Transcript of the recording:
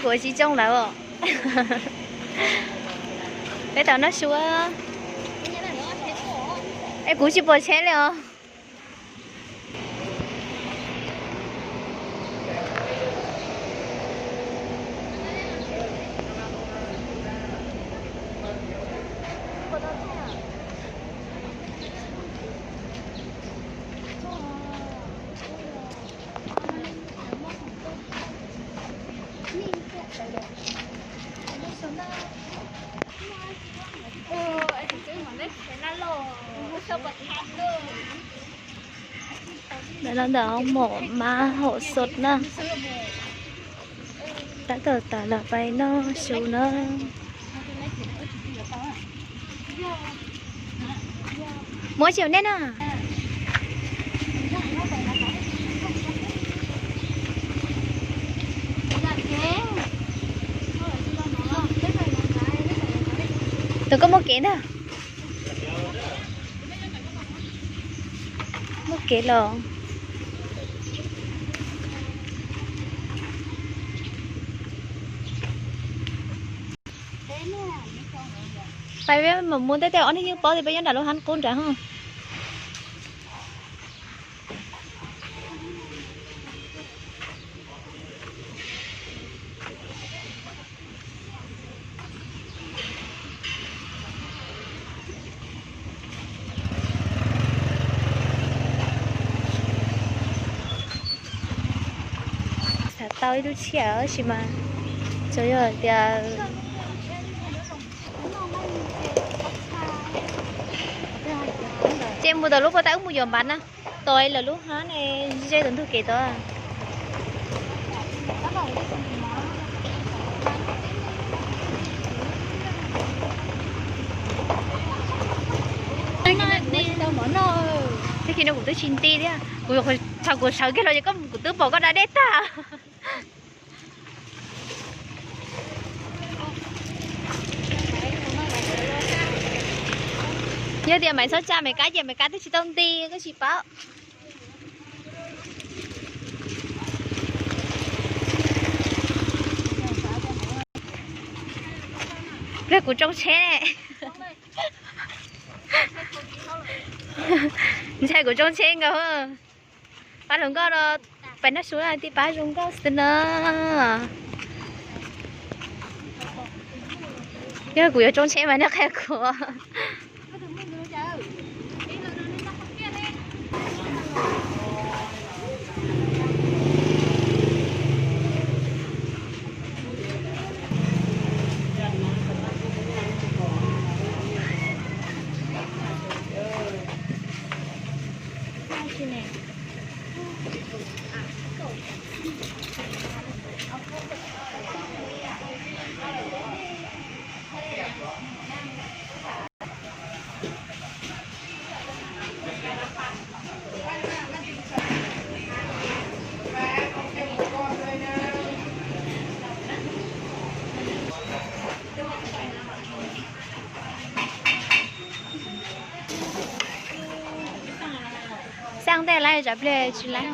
Kuv tsis tsoo lawm. Peb tau noj su. Es kuv tsis pom tsheb li os. Ntawm no ntawm mom mab hom xot na. Tab tom tawm los pais noj su na. Muab tsis nej na. Tus koj muaj kev ntag. Muaj kev los. Pais peb mam mus, tej tej ob neeg yeej paub tias peb nyob nram lub hab qub nrad ho. Xav tau ib lub tshiab tab sis mas tsuas yog tias ces mus tom lub pov tau wb mus yuav npav na. Tos lawv lub hab ne, ze tom ntug kev tod. Tag kis no kuv twb tsis nti thiab, kuv thaum kuv sawv kiag los ces koj, kuv twb pom koj da dej tag. Yog tias Maiv txhob tsa Maiv Kab ces Maiv Kab twb tsis tau nti, koj tsis paub. Kuv tsoo tsheb. Ntshai kuv tsoo tsheb nkaus. Pab hluas nkauj no pais noj su na, tib pab zoo nkauj xwb na. Yog kuv yuav tsoo tsheb mas nej qhia kuv. Xaj tej lawv tsav pliag tsis lawv.